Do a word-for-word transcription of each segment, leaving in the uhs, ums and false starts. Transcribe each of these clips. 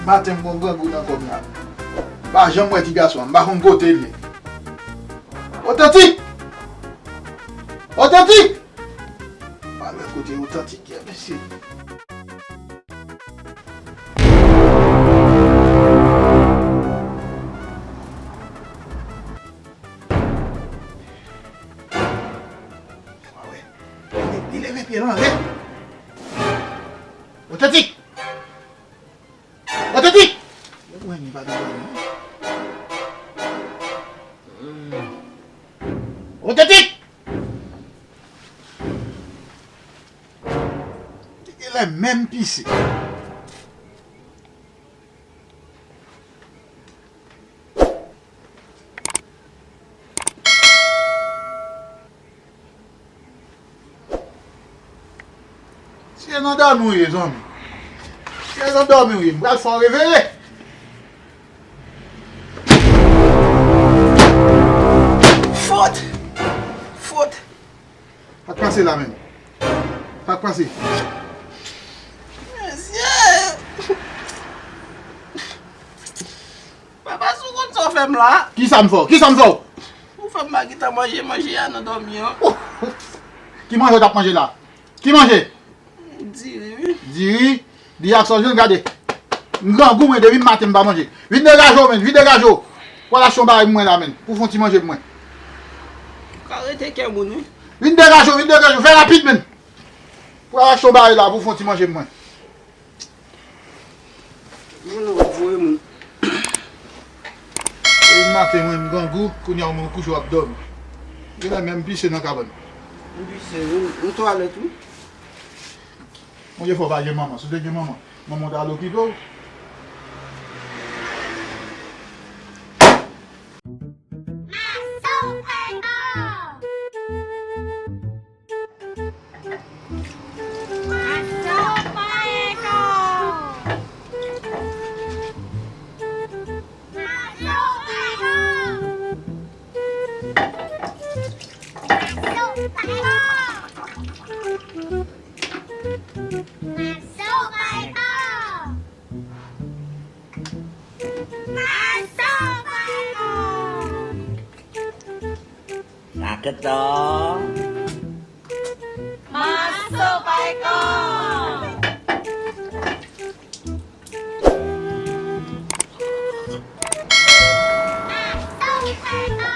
Maten m gon grangou nan kò m la. M pa janm wè ti gason an, m pa konn kote l ye. Otantik! Otantik! M pa wè kote Otantik ye, mesye. Li leve pye l anlè. Otantik! Otantik! Mwen, li pa gen pwoblèm, non. Otantik! Li genlè menm pise. Se nan dòmi w ye, zanmi. Se nan dòmi w ye. M pral fè w reveye. Fout! Fout! Sa k pase la menm? Sa k pase? Mesye! Papa, si w konn sa w fè m la. Kisa m fè w? Kisa m fè w? Ou fè m pa gentan manje manje a nan dòmi an. Oh! Ki manje w t ap manje la? Ki manje? Diri, wi. Diri? Diri ak sòs jòn, gade. M grangou, mwen, depi maten m pa manje. Vin degaje w, menn, vin degaje w. Pou al achte yon bagay pou mwen la, menn. Pou fè yon ti manje pou mwen. Ou ka rete kè moun, wi. Vin degaje w, vin degaje w. Fè rapid, menn. Pou al achte yon bagay la, pou fè yon ti manje pou mwen. Moun ap voye moun. Depi maten mwen m grangou, kounye a w moun kouche w ap dòmi. Genlè menm pise nan kabann. M pise, m, m twalèt wi. Bondye fè w pa gen manman. Si w te gen manman, manman w ta al okipe w. Maketo. Maso Paykò. Maso Paykò.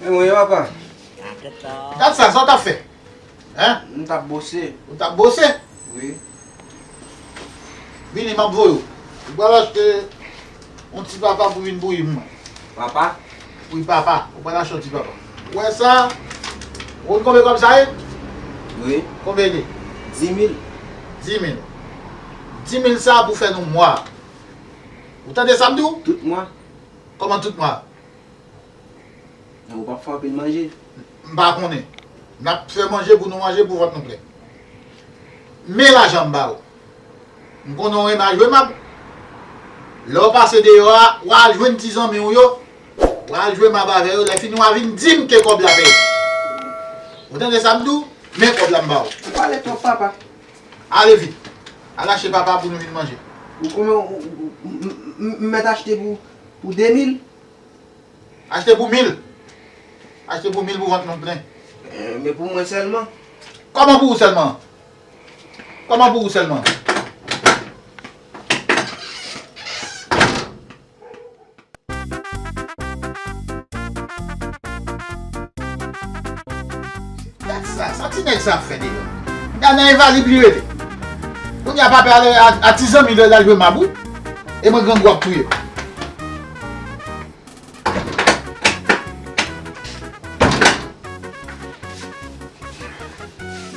Men mwen, papa. Gad sa, sa w t ap fè? Hein? M t ap bose. Ou t ap bose? Wi. Vini, m ap voye w. Ou pral achte yon ti papa pou vin bouyi pou mwen. Papa? Wi, papa. Ou pral achte yon ti papa. Ou wè sa? Ou konn konbyen kòb sa ye? Wi. Konbyen li ye? Di mil. Di mil. Di mil sa pou fè nou mwa. Ou tande sa m di w? Tout mwa. Kòman tout mwa? Ou p ap fè anpil manje? M pa konnen. N ap fè manje pou nou manje pou vant nou plen. Men lajan m ba ou. M konnen w renmen al jwe mab. Lè w pase deyò a, w al jwenn ti zanmi w yo. W al jwe mab avè yo. Lè fini, w a vin di m ke kòb la pèdi. Ou tande sa m di w? Men kòb la m ba ou. Ou pale twòp, papa. Ale vit. Al achte papa pou nou vin manje. Ou konbyen ou, ou, ou, m, m, m mèt achte pou, pou de mil? Achte pou mil. Achte pou mil pou vant nou plen. Eh, men pou mwen sèlman. Kòman pou ou sèlman? Kòman pou ou sèlman? Gad sa, sa ti nèg sa ap fè deyò. Gad nan envalid li rete. Kounye a papa ale a, a ti zanmi l al jwe mab wi. E mwen grangou ap touye.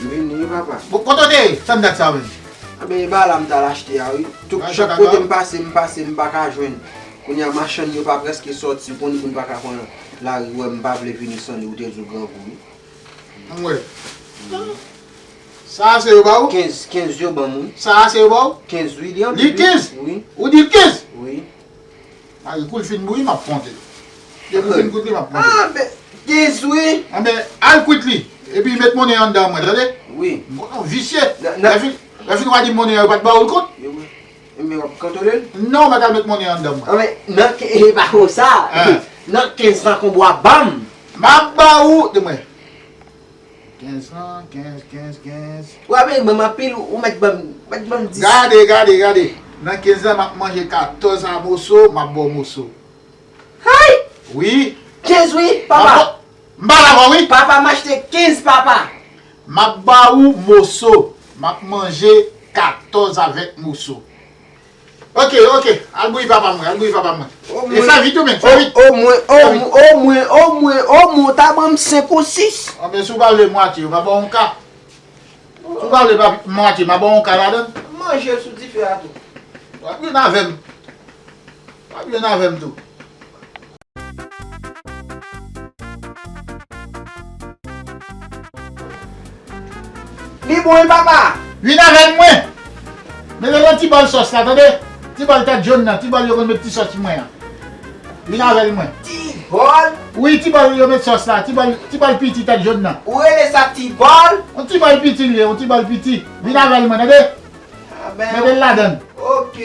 M vini wi, papa. Bon, kote w te ye? Tann dat sa menm. Anben, e bagay la m t al achte a, wi. Tout, chak kote m pase, m pase, m pa ka jwenn. Kounye a, machann yo pa prèske sòti, ou konnen moun pa ka pran lari, wè m pa vle vini san li, ou te di w grangou, wi. Ann wè. Sa a se yo ba ou? Kenz, kenz yo ban m, wi. Sa a se yo ba ou? Kenz, wi, li anpil, wi. Li kenz? Wi. Ou di l kenz? Wi. Mari kou l fin bouyi, m ap konte. Depi l fin kwit li, m ap konte. Anben, kenz, wi. Anben, al kwit li. Epi met monnen an anndan mwen, tande? Wi. M konn yon visye. Lè fin, lè fin w a di m monnen an, yo pa t ba ou l kont? Wi. Ebyen, w ap kontwole l? Non, w mèt al met monnen an anndan mwen. Anben, nan ke, e pa konsa. Nan kenz lan konbo a ban m. M ap ba ou, de mwen. Kenz lan, kenz, kenz, kenz. W ap ban m anpil, ou mèt ban m, mèt ban m dis. Gade, gade, gade. Nan kenz lan, m ap manje katòz a moso, m ap ba w moso. Hay! Wi. Kenz wi, papa. M ap ba, m pa dakò, wi. Papa, m achte kenz, papa. M ap ba ou moso. M ap manje katòz avèk moso. Ok, ok. Al bouyi papa mwen, al bouyi papa mwen. E fè vit ou menm, fè vit. Omwen, omwen, omwen, omwen, omwen, ou ta ban m senk ou sis. Anben, si w pa vle mwatye, m a ba w yon ka. Si w pa vle pa mwatye, m a ba w yon ka ladann. Manje l sou dife a tou. W ap jwenn avè m. W ap jwenn avè m tou. Li bon wi papa. Vin avè mwen. Mete nan ti bòl sòs la, tande? Ti bòl tèt jòn nan, ti bòl yo konn met ti sòs pou mwen an. Vin avè mwen. Ti bòl? Wi, ti bòl yo met sòs la, ti bòl, ti bòl piti tèt jòn nan. Ou rele sa ti bòl? Yon ti bòl piti l ye, yon ti bòl piti. Vin avè mwen, tande? Mete l ladann. Ok.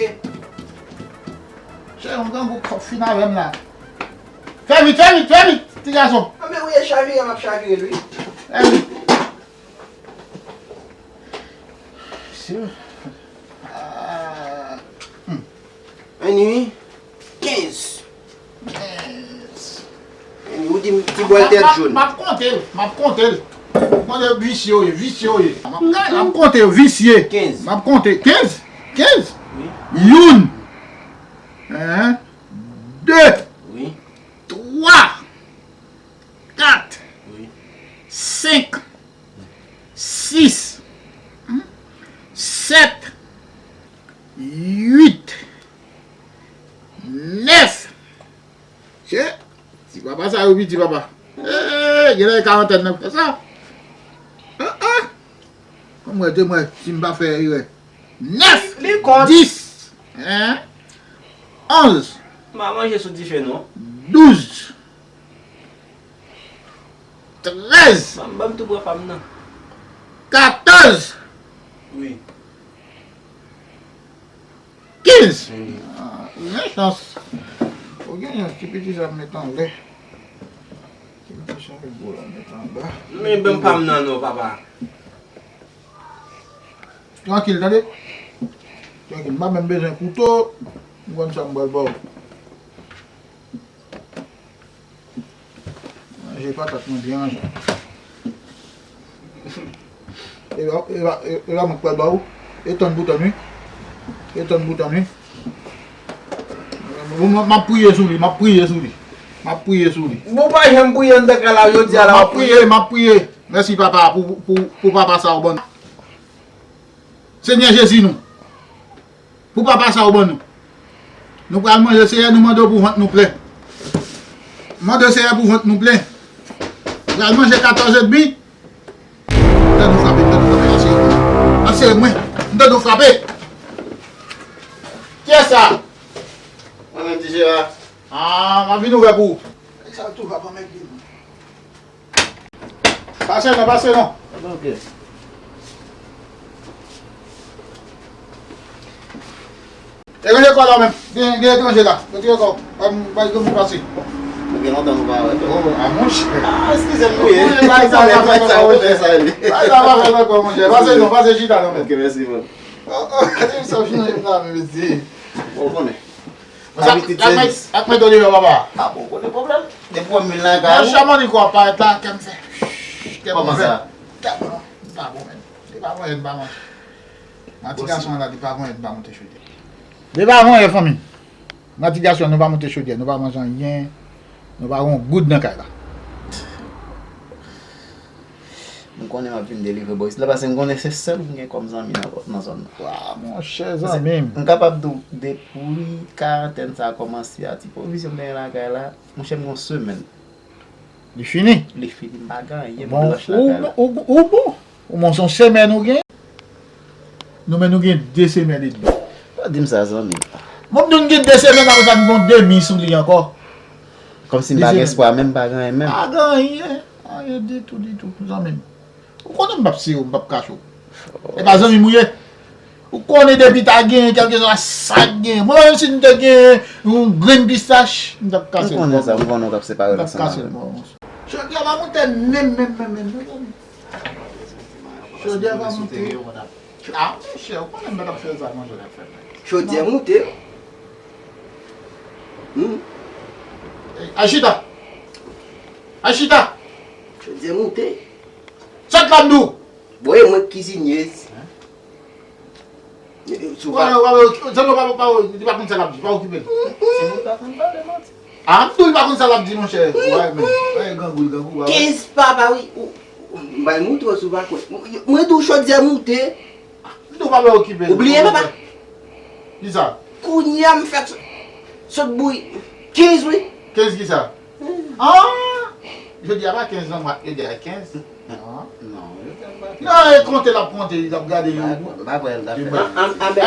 Chè, yon grangou k ap fin avè m la. Fè vit, fè vit, fè vit, ti gason. Anben wi, e chavire m ap chavire l wi. Fè vit. Anni wi. Kenz. Kenz. Anni, ou di m ti bòl tèt jòn. M ap konte l, m ap konte l. Konte visye w ye, visye w ye. M ap konte yo, visye. Kenz. M ap konte. Kenz? Kenz? Wi. Youn. Hein? De. Wi. Twa. Kat. Wi. Senk. Sis. Sèt. Uit. Nèf. Che, ti papa sa yo piti papa. Eeh, genlè e karantèn nan k fè sa. Ah, ah. Fò m wè, te mwen, si m pa fè erè. Nèf. Li kont. Dis. Hein? Onz. M a manje sou dife non. Douz. Trèz. Ban m, ban m tou pran pa m nan. Katòz. Wi. Kenz. Wi. Ah, ou gen chans. Ou gen chans, ti piti sa m met anlè. Ti piti sa m met anba. Men ban m pa m nan non, papa. Trankil, tande? Trankil, m pa menm bezwen kouto. M konn sa m pral ba w. Manje patat mwen byen manje. E pa, e pa, e, e pa mwen k pral ba ou. E tann pou tann wi. E tann pou tann wi. Bon, m, m ap priye sou li, m ap priye sou li. M ap priye sou li. Bon, ou pa janm priye anndan kay la jodi a la. M ap priye, m ap priye. Mèsi papa pou, pou, pou papa sa ou ban nou. Senyè Jezi nou. Pou papa sa ou ban nou. Nou pral manje, Senyè, nou mande w pou vant nou plen. Mande w, Senyè, pou vant nou plen. Nou pral manje katòz edmi. M tande w frape, m tande w frape, ase. Ase mwen. M tande w frape. Kiyès sa? Mwen menm, Ti Jera. Ah, m ap vin ouvè pou ou. Nèg sa yo tou va pran mèg li. Pase non, pase non. Ok. E ranje kò la menm. Gen, gen etranje la. Retire kò. Pa, pa gen moun pase. Gen lontan nou pa wè. Oh, ah, monchè. Ah, eskize m wi. Bay sa pa fèt ankò, monchè. Bay sa pa fèt ankò, monchè. Pase non, pase chita non menm. Ok, mèsi, bro. Oh, oh, gade sa w chanje la menm, mesye. Bon, ou konnen. Sa, abitid sa, sèvis. Ak mwen, ak mwen, tande yo, papa. Ah, bon, konnen pwoblèm. Depi w mil nan kay ou. Chè, mwen, li kwa parèt la, kè m fè. Kè m fè. Kòman sa? Kè m, li pa bon, menm. Li pa bon, li pa bon. Bon, ti gason an la, li pa bon, li pa monte chodyè. Li pa bon, fanmi. Mwen, ti gason, nou pa monte chodyè, nou pa manje anyen, nou pa gen yon goud nan kay la. Bon, M konnen m ap vin delivre bò isit la, paske m konnen se sèl ou m gen kòm zanmi nan, nan zòn nan. Wa, monchè, zanmi m. M kapab di w, depi karantèn sa a kòmanse a, ti pwovizyon m te gen lakay la, monchè, m gen yon semèn. Li fini? Li fini, m pa gen anyen, m blanch lakay la. Ou bon, ou bon. Ou bon, se yon semèn ou gen? Nou, men nou gen de semèn edmi. Pa di m sa, zanmi. Bon, m di w, n gen de semèn, apre sa, n gon demi sou li ankò. Kòmsi m pa gen espwa, menm pa gen anyen menm. Pa gen anyen, anyen ditou, ditou, zanmi m. Ou konnen m p ap siye w, m p ap kache w. E pa zanmi m ou ye. Ou konnen depi ta gen, kèlkeswa sa k gen. Mwen menm si m te gen yon grenn pistach, m t ap kase l. M konnen sa, m konnen w t ap separe nou ansanm avè m. Jodi a pa moute menm, menm, menm, menm, menm. Jodi a pa moute. Ah, monchè, ou konnen m pa t ap fè sa, monchè. Jodi a moute. Hmm. Achita! Achita! Jodi a moute. Sòt la m di w! Bon, e mwen k kizinyèz. Ou pa, ou pa, ou pa, ou pa, ou pa, li pa konn sa l ap di, pa okipe l. Se moun pa konn pale manti. Ah, m di w li pa konn sa l ap di, monchè. Wè, men. Wè, grangou, grangou, wè. Kenz papa, wi. Ou, ou, m bay moute w si w pa kwè. Mwen di w jodi a moute. M di w pa okipe l. Ou bliye, papa? Kisa? Kounye a m fèk sot, sot bouyi. Kenz, wi. Kenz kisa? Ah! Jodi a pa kenz non, m ap ede a kenz. Non, non, jodi a pa kenz. Non, e konte l ap konte, l ap gade yon bout. M pa kwè l ta fè.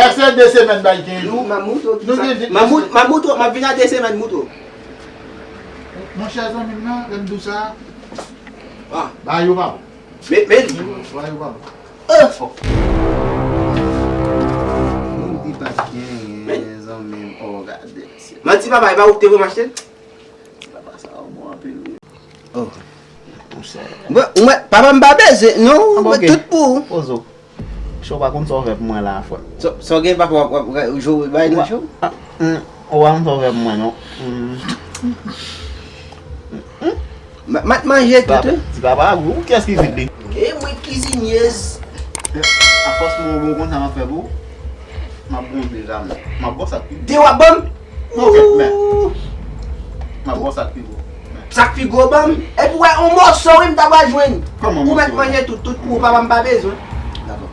Èske de semèn bay kenz jou? M ap moutre w kisa. M ap mout-, m ap moutre w, m ap vin a de semèn moutre w. Monchè zanmi m nan, lè m di w sa. Ah. Ba yo pa bon. Men, men. Ba yo pa bon. Oh! Moun ki pa t genyen, zanmi m. Oh, gade. Manti papa, e pa ou ki te voye m achte l? Papa sa a bon anpil wi. Oh. Mwen, mwen, papa m pa bezwen, non, mwen tout pou ou. Pozo. Cho pa konn sa w fè pou mwen la, frè m. Sa, sa w gen papa w ap, w ap, w ap jwe bay nan cho? Ah, hmm, ou pa konn sa w fè pou mwen, non. Hmm. Hmm. M ap manje tout, wi. Ti papa, ou kiyès ki vide li? E mwen kizinyèz. Afòs mwen bon konn sa m ap fè pou ou. M ap bon deja, men. M ap bon sa k pi gwo. De w ap ban m? Ok, men. M ap bon sa k pi gwo. Men. Sa k pi gwo ban m? Epi w wè, yon mòso, wi, m ta pral jwenn. Kòman mòso? Ou mèt manje tout, tout pou ou, papa m pa bezwen. Dakò.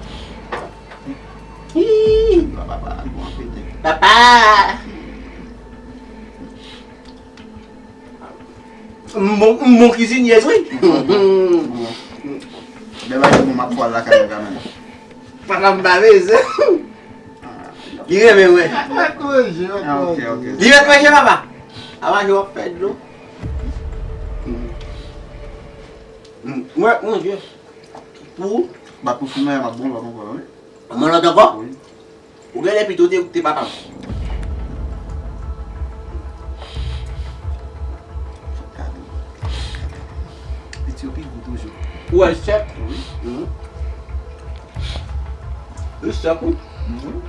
Hi! Papa, papa, bon apeti. Papa! M bon, m bon kizinyèz, wi. Bon. Lè bagay bon, m ap pral lakay mwen kanmenm. Papa m pa bezwen. Li renmen mwen. Ah, ok, ok. Li ret manje, papa. A manje w ap fè dlo. Mwen, manje. Pou? Ba pou fime, m ap bon, ba pou fime, wi. Mwen lòt ankò? Wi. Ou genlè pito te, te papa m. Gade. Piti yo pi gou toujou. Ou wè l sèk? Wi. Mhm. Li sèk, wi. Mhm.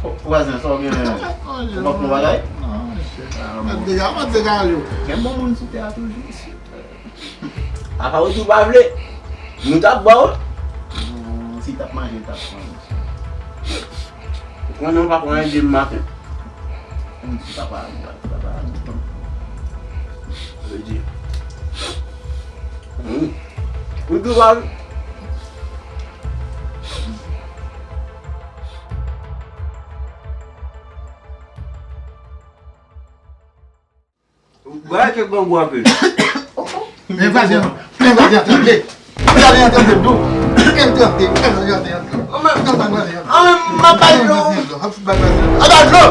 Vwazen, sa w gen? Ou pa pran bagay? Non, mesye. Ah, bon. Mwen degaje, mwen degaje. Gen bon moun sou tè a toujou isit. Apa ou di ou pa vle? Nou t ap ba w. Non, si l t ap manje, l t ap pran. Ou konnen ou pa pran anyen demen maten. Ou di papa, papa, papa. Vle di. Hmm. Ou di ou pa vle. Bagay ke grangou anpil. Men vwazen, men vwazen an tranble. Vwazen an tranble, dou. El tranble, el tranble, el tranble. An men, an men, m ap bay dlo. Ap bay dlo.